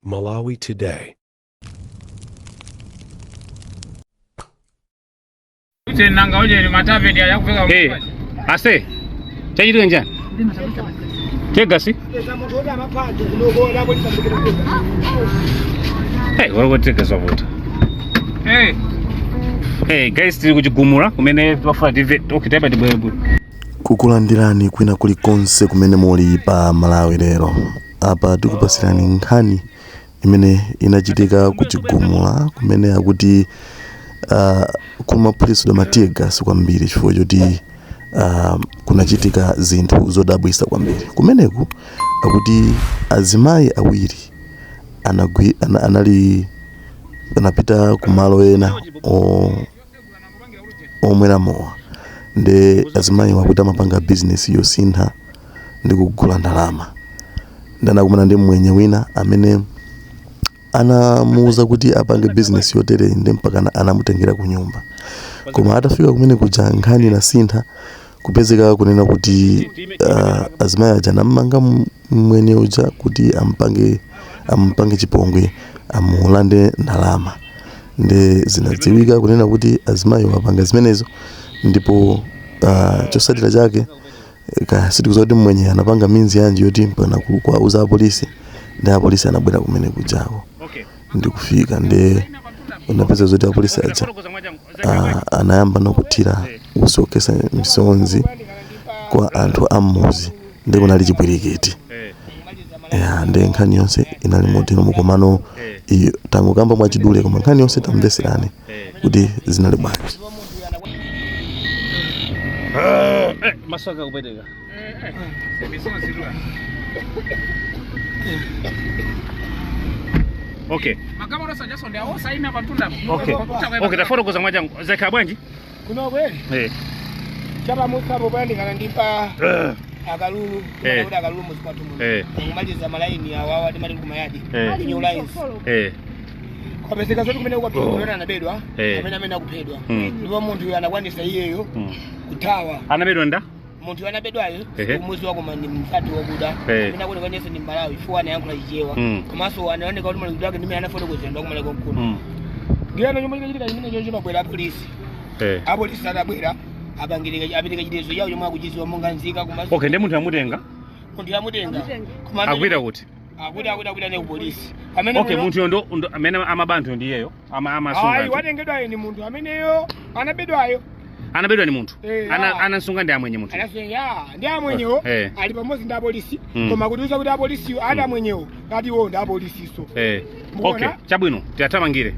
Malawi Today. Nanga uje ni matavedi ayakufika. Hey, ase chachitika nchani? Teargas. Hey, waloko teargas wavuta. Hey. Hey, guys, tili kuchigumula kumene timafuna tive. Okay, taipa tibwebwe. Kukulandirani kwina kulikonse kumene muli pa Malawi lero. Apa tikupasirani nkhani imene inachitika kuchigumula kumene akuti kumaphulitsidwa ma tear gas kwambiri chifukwa choti kunachitika zinthu zodabwitsa kwambiri. Kumeneku akuti azimayi awiri anali anapita kumalo ena omwera mowa, ndi azimayi wakuti amapanga bizinesi yosintha ndi kugula ndalama, ndi anakumana ndi mwenye wina amene anamuuza kuti apange bizinesi yotere, ndi mpaka anamutengera ku nyumba. Koma atafika kumene kuja nkhani inasintha, kupezeka kunena kuti azimayi aja anammanga mwenye uja kuti ampange chipongwe, amulande ndalama. Ndi zinadziwika kunena kuti azimayi wapanga zimenezo, ndipo chotsatira chake sitikudziwa kuti mwenye anapanga minzi yanji yoti mpaka kuwauza apolisi, ndi apolisi anabwera kumene kujako ndikufika, ndi unapeza zoti apolisi aja anayamba nokuthira utsi okhetsa misonzi kwa anthu am'mudzi, ndi kunali chipwirikiti. Ya, ndi nkhani yonse inali motero. Komano iyo tangokamba mwachidule, koma nkhani yonse tamveserani kuti zinali bwanji. Maso akupweteka. Misozi lwa. Okay. Makamoro sajaso ndi awosa ime pamtunda. Okay, tafotokoza mwachangu. Zakhala bwanji? Kuno kweli chapamusapo poyandikana ndi pa akalulu, kuti akalulu muzikwathu muno kumaliza malaini awawa timati kumayadi new lines, kwapezeka zoti kumene kukaphedwa anabedwa amene akuphedwa, ndipo munthu uyu anakwanisa iyeyo kuthawa. Anabedwa nda? Munthu uyu anabedwayo kumuzi wako ndi mfati wokuda amene akuoneka ndi Malawi chifukwa anayankhula Chichewa, komanso anaoneka kuti malukidwe ake ndimene anafotokozera ndakumaleko mkuno. Ndiyano chomwe chinachitika chimene chocho, pabwera apolisi. Apolisi atabwera apangirika apereka chitetezo chawo chomwe akuchidziwa monga nzika komanso Okay, ndi munthu amutenga. Munthu amutenga. Akupita kuti? Akuti ane ku polisi pamene Okay, munthu ndo amene amabanthu ndi iyeyo. Amasunga. Ayi, anthu. watengedwayo ni munthu ameneyo anabedwayo. Anabedwa ni munthu. Eh, Anasunga ndi amwenye munthu. Anasunga ndi amwenyewo ali pamodzi ndi apolisi, koma kutiuza kuti apolisiwo ati amwenyewo ngati iwo ndi apolisiso. Mukuona? Okay, chabwino, tiyathamangire.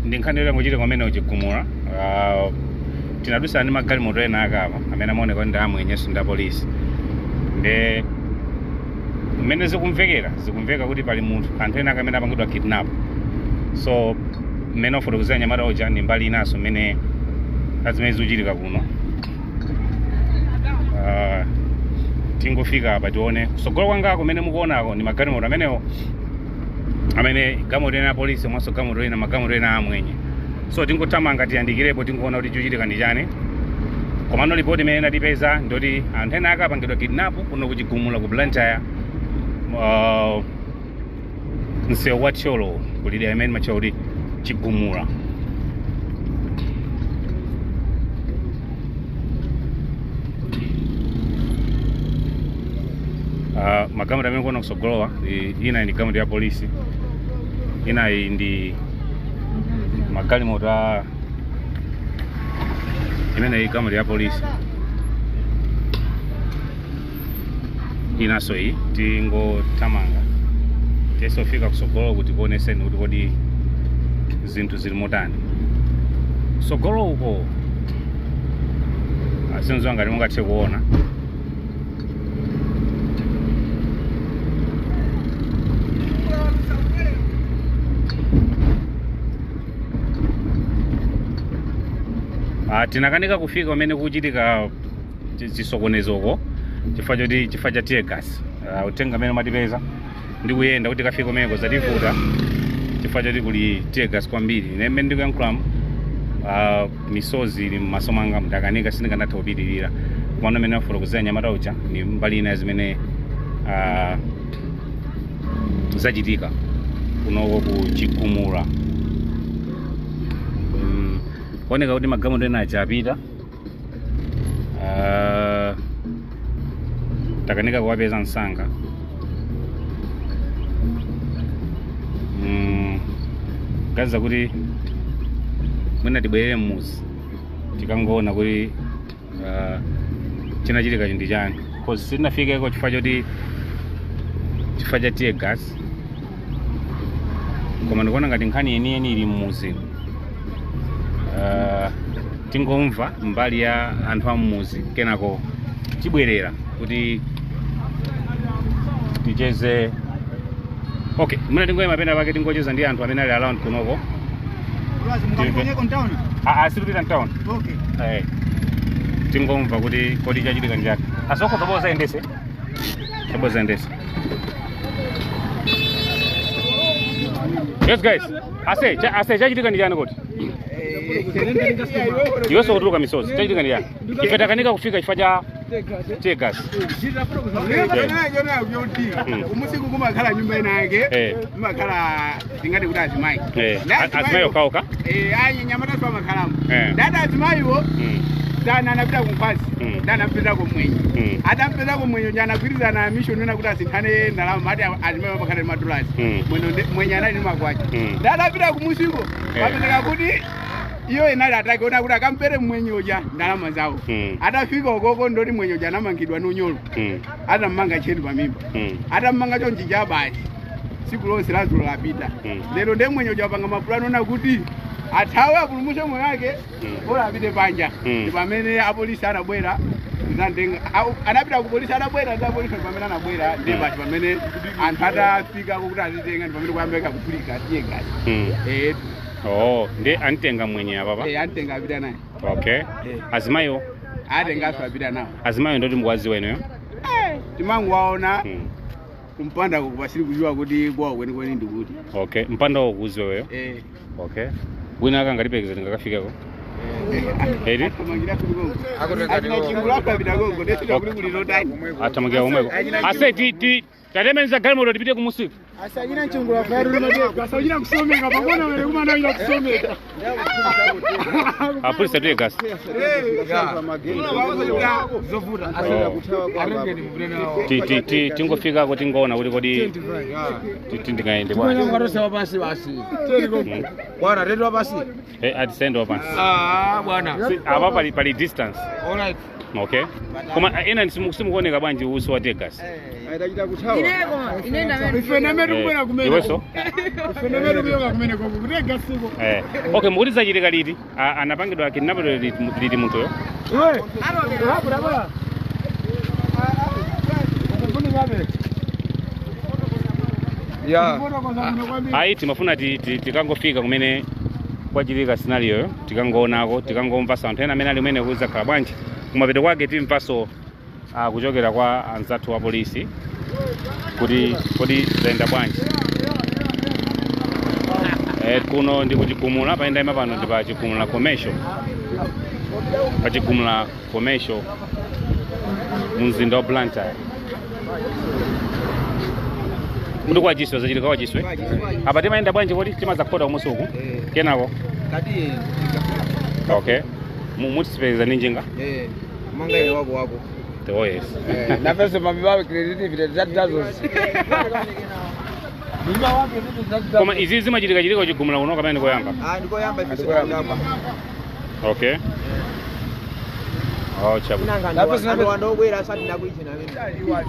Ndi nkhani yoti angochitika kumene kuchigumula. Tinadusana ndi magalimoto ena akapa amene amaoneka kuti ndi amwenyeso ndi apolisi. Ndi mmene zikumvekera, zikumveka kuti pali munthu, anthu ena ake amene apangidwa kidnap. So mmene wafotokozera nyamata uja ndi mbali inanso mmene azimene zikuchitika kuno. Tingofika apa tione kusogolo kwangako kumene mukuonako ndi magalimoto amenewo, amene galimoto ena apolisi komanso galimoto ena, magalimoto ena amwenye. So tingothamanga tiyandikirepo, tingoona kuti chikuchitika ndi chani. Komano ripoti imene inatipeza ndoti anthu ena ake apangidwa kidnap kuno kuchigumula ku Blantyre, msewu wa Thyolo kulidera imene matchula kuti Chigumula. Magalimoto amene kuona kusogolowa, ina ndi galimoto ya polisi, inayi ndi magalimoto a imeneyi galimoto ya polisi inanso iyi. Tingothamanga tisofika kusogolo kuti kuoneseni kuti kodi zinthu zili motani kusogolo uko. Sinzo ngati mungathe kuona. Tinakanika kufika pamene kuchitika chisokonezoko chifukwa choti chifukwa cha tear gas. Uthenga amene umatipeza ndi kuyenda kuti kafika kumeneko zativuta chifukwa choti kuli tear gas kwambiri. Ine mmene ndikuyankhulamu, misozi ili m'maso mwanga, ndakanika, sindikanatha kupitirira. Komano amene afotokozera nyamata uja ni mbali ina zimene Zachitika kunoko ku Chigumula. Kuoneka kuti magalimoto ena aja apita. Takanika kuwapeza msanga. Gaza kuti mwina tibwerere mmuzi tikangoona kuti chinachitika chinthu chani, cause sitinafikeko chifukwa choti chifukwa cha tear gas, koma ndikuona ngati nkhani yeniyeni ili mmuzi. Tingomva mbali ya anthu a mmuzi, kenako tibwerera kuti ticheze. Okay, mwina tingoyima pena pake tingocheza ndi anthu amene ali around kunoko. Situpita mtown. Okay. Tingomva kuti kodi chachitika njani. Asoko toboza endese. Toboza endese. Yes guys, ase chachitika njani kodi? Iweso kutuluka misozi, chachitika njani? Ife takanika kufika chifukwa cha tear gas. Umusiku kumakhala nyumba ina yake, kumakhala tingati kuti azimayi. Azimayi okhaokha? Ayi nyamata swa makhalamu. Dada azimayiwo dana anapita kunkhwazi, dana anapita kumwenye. Atapita kumwenye anagwirizana mission yona kuti asinthane ndalama ati azimayi amakhala madolars. Mwenye anali makwacha. Dada apita kumusiku, wapezeka kuti iyo inali atake ona kuti akampere mwenye uja ndalama zawo. Atafika ukoko ndoti mwenye uja anamangidwa nunyolo. Atamanga chedu pamimba. Atamanga chonchi basi. Siku lonse lazulo lapita. Lero nde mwenye uja wapanga mapulani ona kuti athawe apulumutse moyo wake bora apite panja. Ndi pamene apolisi anabwera anapita ku polisi anabwera ndi apolisi pamene anabwera ndi basi pamene anthu atafika kuti azitenga ndi pamene kuyambeka kuphulika tear gas. Oh, ndi antenga mwenye apa? Antenga apita naye. Okay. Azimayo? Atenga apita nawo. Azimayo ndoti mukwaziwa ineyo? Timangowaona kumpanda kupasiri kujua kuti kwawo kwenikweni ndi kuti. Okay, mpanda wo kuziwa weyo? Okay. Wina akangatipekeza tingakafikeko? Eri? Atamangira komweko. Ase ti tatemeniza galimoto tipite kumusiku. Asanyina nchungula faru madeka. Asanyina kusomeka pangona wale kumana ila kusomeka. Apolisi tear gas. Tingofika ko tingoona kuti kodi tindikaende bwana. Basi basi. Bwana redo basi. Atisendo basi. Bwana. Apa pali distance. All right. Okay. Koma ena simukuoneka bwanji uso wa tear gas. Okay, mukuti zachitika liti? Anapangidwa kidnapped liti munthuyo? Ayi timafuna tikangofika kumene kwachitika scenario tikangoonako, tikangomva anthu ena amene ali kumene kuzakhala bwanji. Kumapeto kwake timvaso kuchokera kwa anzathu wa polisi kuti kodi zayenda bwanji. Kuno ndi kuchigumula, paenda ima pano ndi pa Chigumula commercial. Pa Chigumula commercial mumzinda wa Blantyre. Kuti kwa Chiswe zachitika kwa Chiswe. Apa timayenda bwanji kodi timazakhota kumusi uku? Kenako. Okay. Mutisipeza ndi njinga? Manga ile wako wako. Oh yes. Nafese mamibawe credit vile zatazo. Koma izi zimachitika chitika kuchigumula kuno kapena ndikoyamba? Ndikoyamba ife ndikoyamba. Okay. Oh chabu. Nafese ndobwera asati ndakuichena amene.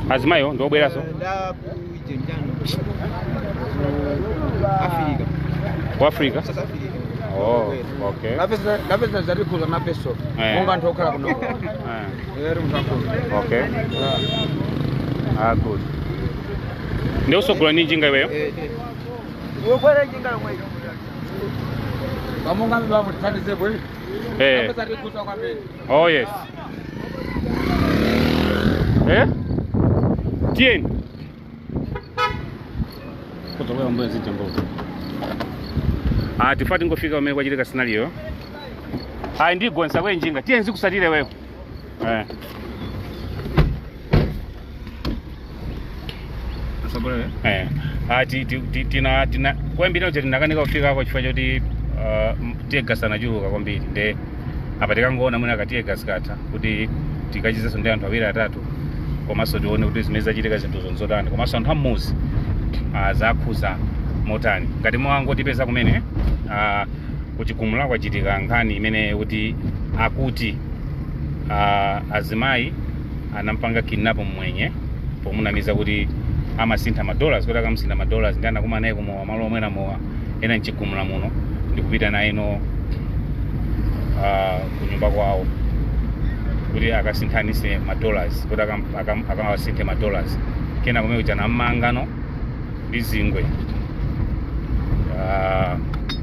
Azimayo ndobweraso? Ndakuichena. Afrika. Ku Afrika? South Africa. Oh, okay. Nafese zarikhuza nafeso. Monga anthu okhala kuno. Okay. Good. Ndi usogula ni njinga iweyo? Ukwera njinga lomwe. Pamonga mbavu tithandize bwe. Oh yes. Tien. Kutoka mbo zijambo. Tifati ngofika umene kwachitika scenario. Ndigonsa kwe njinga. Tien zikusatire wewe. Tina kuyambira uja tinakanika kufikako chifukwa choti teargas anachuluka kwambiri, nde apa tikangoona mwina ka teargas katha kuti tikachizenso ndi anthu awiri atatu, komanso tione kuti zimene zachitika zinthu nzotani, komanso anthu am'muzi zakhuza motani. Ngati mwangotipeza kumene kuchigumula kwachitika nkhani imene kuti akuti azimayi anampanga kidnap mmwenye pomunamiza kuti amasintha madollars, kuti akamusintha madollars, ndi anakumana naye kumowa malo omwe namowa ena mchigumula muno ndikupita naye no kunyumba kwawo kuti akasinthanise madollars, kuti akawasinthe madollars. Kena kumene kuja nammangano ndi zingwe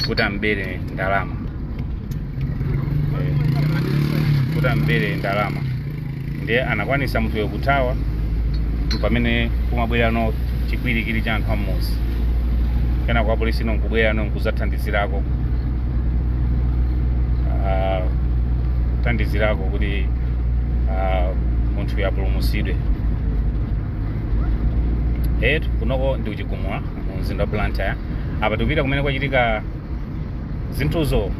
kuti ambere ndalama, kuti ambere ndalama. Ndiye anakwanisa munthuyo kuthawa pamene kumabwerano chikwirikiri cha anthu am'muzi, kena kwa polisi no nkubwerano nkuzathandizirako kuthandizirako kuti munthuyo apulumutsidwe. Etu kunoko ndi kuchigumula mu mzinda wa Blantyre. Apa tikupita kumene kwachitika zinthuzo.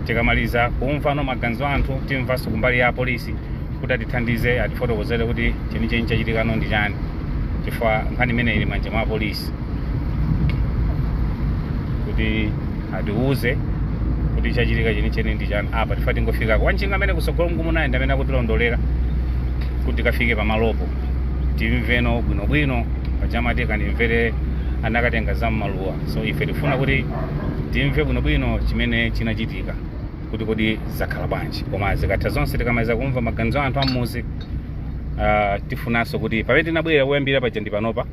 Tikamaliza kumva no maganizo anthu, timvanso kumbali ya polisi kuti atithandize, atifotokozere kuti chenicheni chachitikano ndi chani, chifukwa nkhani imene ili manja mwa polisi kuti atiuze kuti chachitika chenicheni ndi chani. Apa tifa tingofikako wanchinga amene kusogolo mkumunaye ndi amene akutilondolera kuti tikafike pamalopo timveno bwinobwino. Pachamati kandimvere anakatenga zam'maluwa, so ife tifuna kuti timve bwinobwino chimene chinachitika, kuti kodi zakhala bwanji. Koma zikatha zonse tikamaliza kumva maganizo anthu am'muzi, tifunanso kuti pamene tinabwera kuyambira paja ndi panopa,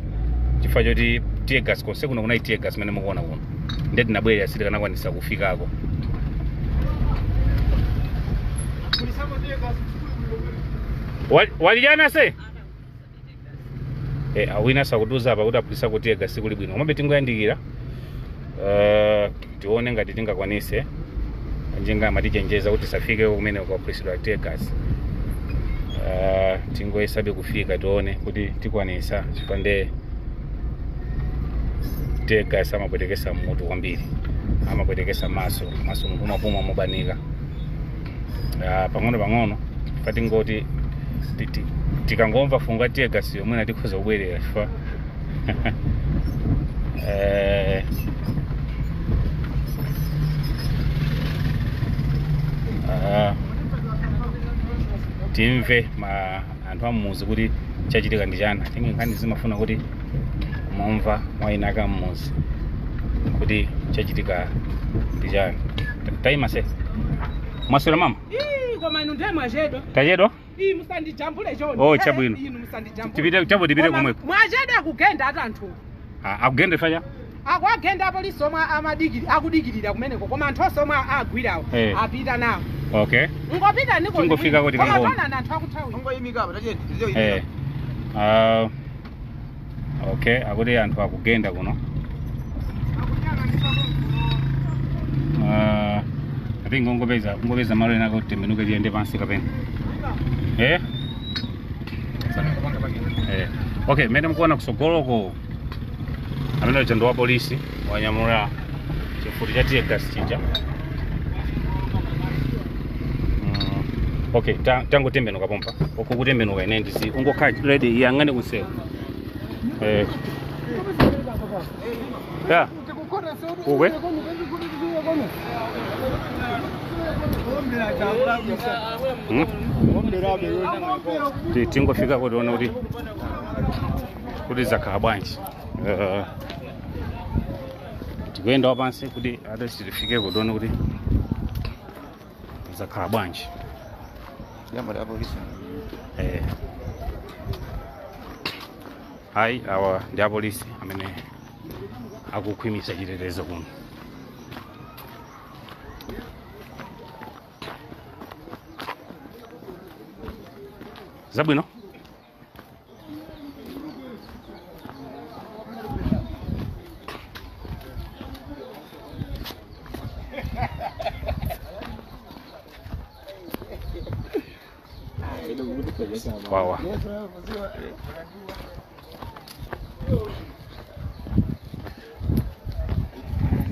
chifukwa choti teargas konse kuno kunali teargas imene mukuona kuno, ndiye tinabwera sitikanakwanisa kufikako. Walijana se awina sakutuza apa kuti aphulisa kuti teargas kuli bwino, komabe tingoyandikira tione ngati tingakwanise. Njinga amatichenjeza kuti tisafike kumene kwaphulisidwa teargas. Tingoyesabe kufika tione kuti tikwanisa, chifukwa nde teargas amapwetekesa mutu kwambiri, amapwetekesa maso, maso munthu umapuma mobanika. Pang'ono pang'ono chifukwa tingoti tikangomva fungo teargas yomwe tikhoza kubwerera chifukwa timve ma anthu am'muzi kuti chachitika ndi chani. Tinge nkhani zimafuna kuti momva mwayinaka m'muzi kuti chachitika ndi chani. Tayima se mwaswera mama? Koma inu ndiye mwachedwa. Tachedwa? Ii, musandijambule chonde. Oh, chabwino. Inu musandijambule. Tipite chabo, tipite komweko. Mwachedwa kugenda ati anthu. Akugenda ifacha? Akuagenda apolisi omwe akudikirira kumeneko, koma anthu onse omwe agwirawo apita nawo. Okay. Ngopita niko. Tingofika kuti koma kangoona. tona anthu akuthawi. Ongoyimika apa tacheni. Okay, akuti anthu akugenda kuno. I think ngopeza malo ena kuti tembenuke tiyende pansi kapena. Okay, mmene mukuona kusogoloko amene uja ndi wa polisi wanyamula chifuti cha teargas chija. Okay, tangotembenuka pompa. Uku kutembenuka ine ndisi ungokhala ready iyang'ane kunsewu. Ya. Ukwe? Tingofika kuti ona kuti zakhala bwanji. Tikuyenda wapansi kuti ate tifike kuti ona kuti zakhala bwanji. Ayi, awa ndi apolisi amene akukhwimisa chitetezo kuno. Zabwino? Wawa.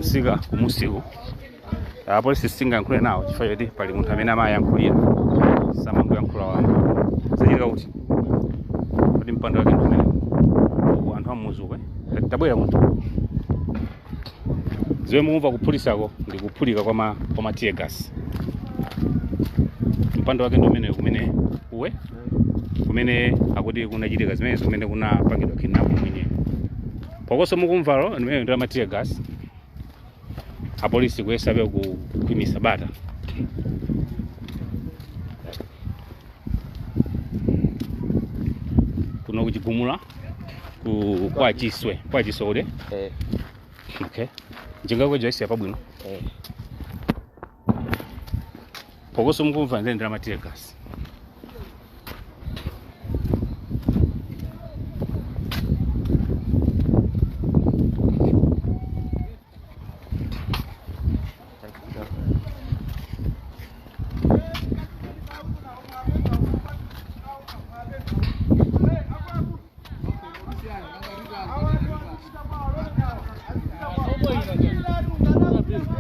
Tangosika kumusiku. Apolisi singayankhule nawo chifukwa choti pali munthu amene amayankhulira samangoyankhula wamba. Zachitika kuti kuti mpando wake ndi umene uku anthu amuzuke tabwera munthu ziwe mukumva kuphulisako ndi kuphulika kwa ma tear gas. Mpando wake ndi umene kumene uwe kumene akuti kunachitika zimenezo kumene kunapangidwa kidnap mwenyewe. Phokoso mukumvalo ndimene ndi ma tear gas. Apolisi kuyesabe kukhwimisa bata. Kuno kuchigumula ku kwa Chiswe, kwa Chiswe kuti? Okay. Njinga kwa Joyce apa bwino. Phokoso mukumva ndi ma tear gas.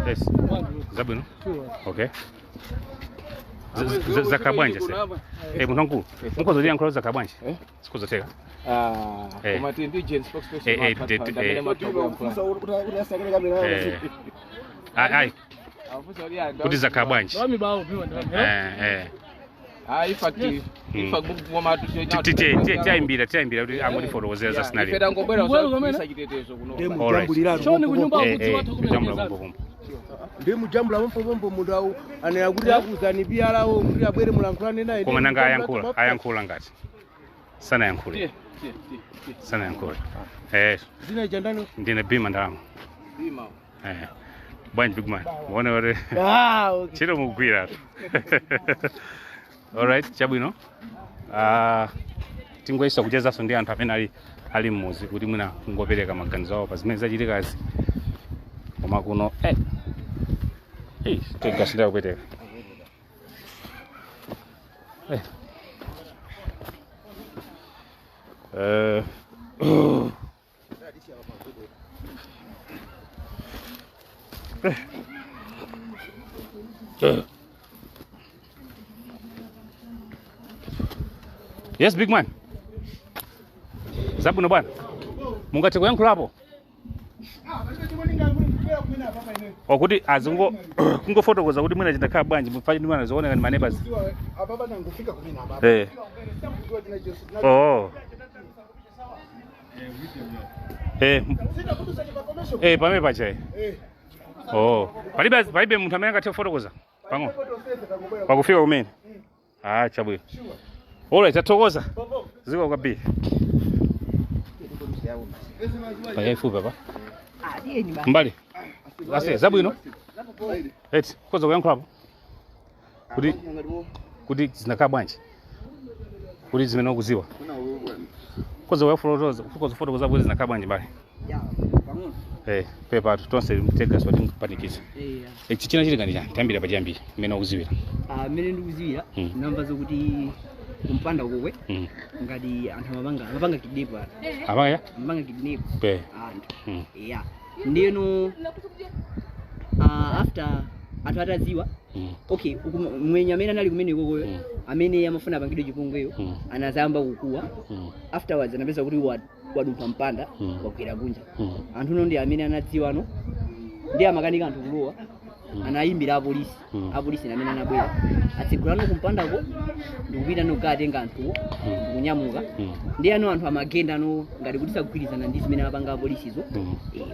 Yes. Zabwino? Okay. Zakabwanje se. Munthu wankulu. Mukhoza kuyankhula zakabwanje? Sikhozoteka. Koma tili ndi Jane spokesperson. Ai. Kuti zakabwanje. Tiayimbira kuti angotifotokozera za scenario. Ife tangobwera kusa chitetezo kuno. Ndi mujambula mpopompo munthu awu anena kuti akuzani biyalawo kuti abwere mulankhulane naye. Koma nanga ayankhula ngati sanayankhule. Sanayankhule. Zina chandani? Ndine Bima Ndalama. Bima. Bwanji big man. Muone wale. Okay. Chiro mugwira. Alright, chabwino. Tingoyesa kuchezanso ndi anthu amene ali mmuzi kuti mwina kungopereka maganizo awo pa zimene zachitikazi. Koma kuno tegasindira kupeteka. Yes, big man. Zabwino bwana. Mungathe kuyankhulapo? Okuti azingo kungofotokoza kuti mwina chindakhala bwanji mufanye ndi mwana zooneka ndi maneighbors. Oh. Pamene pacha. Oh. Palibe munthu amene angathe kufotokoza. Pang'ono. Pakufika kumene. Chabwino. Alright, tathokoza. Ziko kwambiri. Payaifupi apa. Mbali. Ase zabwino. Eti, koza kuyankhulapo. Kuti zinakhala bwanji. Kuti zimene ukuziwa. Koza kuyafotokoza, koza kufotokoza kuti zinakhala bwanji mbali. Pepa tonse mtega swati mkupanikisa. Ichi china chili chani tiyambira pachiyambiri mmene ukuziwira. Mmene ndikuziwira namba zokuti kumpanda ukokwe ngati anthu amapanga kidnap anthu. Amapanga? Amapanga kidnap anthu. Yeah. Ndiyeno after anthu ataziwa okay mwenye amene anali kumene kokoyo amene amafuna apangidwe chipongweyo anazayamba kukuwa. Afterwards anapeza kuti wadumpha mpanda wagwera kunja. Anthu uno ndi amene anadziwa ano ndi amakanika anthu kulowa anayimbira apolisi. Apolisi amene anabwera atsigulano kumpandako ndikupita nokatenga anthuwo ndikunyamuka. Ndi ano anthu amagenda ano ngati kuti sagwirizana ndi zimene amapanga apolisizo.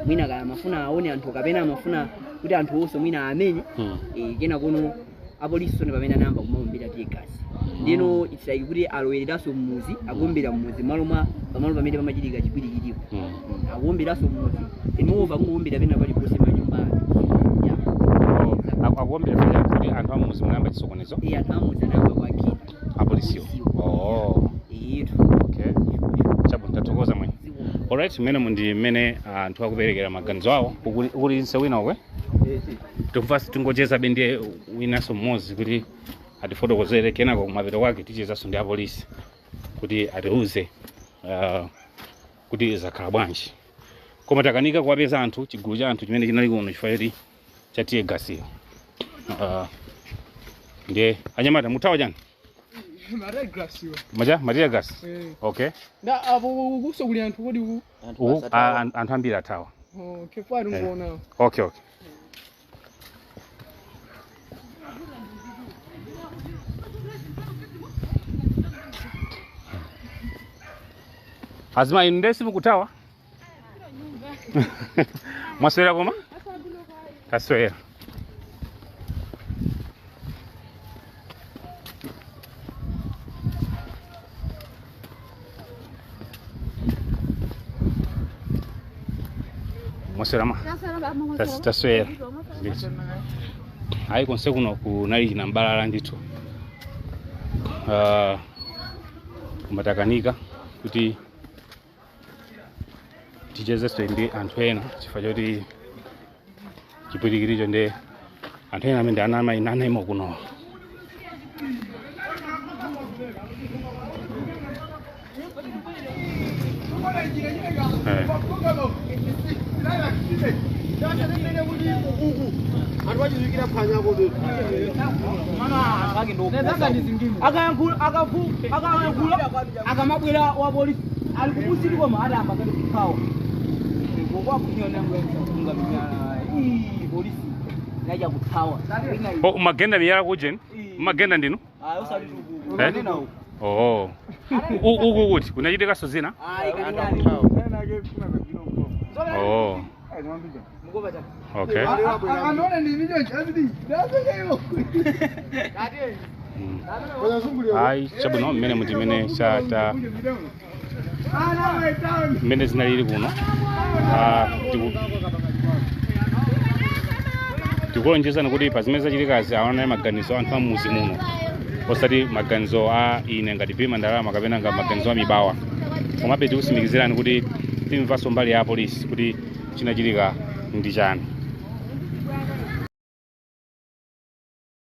Mwina kaya amafuna aone anthu kapena amafuna kuti anthu onse mwina amenye. Kena kuno apolisi sone pamene anayamba kumaombera tear gas. Ndino it's like kuti alowereranso mmuzi, akuombera mmuzi malo mwa pamalo pamene pamachitika chipwirikitipo. Akuomberanso mmuzi imoova kungowombera pena paliponse manyumba anthu. Akuombera kuti anthu amuzi munayamba chisokonezo? Anthu amuzi anayamba kuagenda apolisiwo. Okay. Chabwino, tathokoza mwenye. Alright, mmene mundi mmene anthu akuperekera maganizo awo ukuli nse wina okwe? Tikumva tingocheza bendiye winanso mmodzi kuti atifotokozere kenako kumapeto kwake tichezanso ndi apolisi kuti atiuze kuti zakhala bwanji. Koma takanika kuwapeza anthu, chigulu cha anthu chimene chinali kuno chifukwa choti cha tear gas iyo. Ndiye anyamata muthawa chani? Macha ma tear gas. Okay. Nda apo kuso kuli anthu kodi ku? Uku anthu ambiri athawa. Okay, fine, ngoona. Okay, okay. Azima inu ndesi mukutawa? Mwaswera koma? Taswera. Mwaswera ma? Taswera. Ayi konse kuno kunali chinambalala ndithu. Kumatakanika kuti tichezeswe ndi anthu ena chifukwa choti chipwirikiricho ndi anthu ena amene anayima kuno. Akamabwera wa polisi ali kumusiri koma adamba kati kukhawa Oh, magenda miyala kujeni? Magenda ndinu? Oh. Uku kuti kunachitika zina? Oh. Okay. Ai, chabwino mmene mutimene cha mmene zinalili kuno. Tikulonjezana kuti pa zimene zachitikazi aona maganizo anthu amuzi muno, osati maganizo a ine ngati pima ndalama kapena nga maganizo a mibawa. Komabe tikusimikizirani kuti timvanso mbali ya polisi kuti chinachitika ndi chani.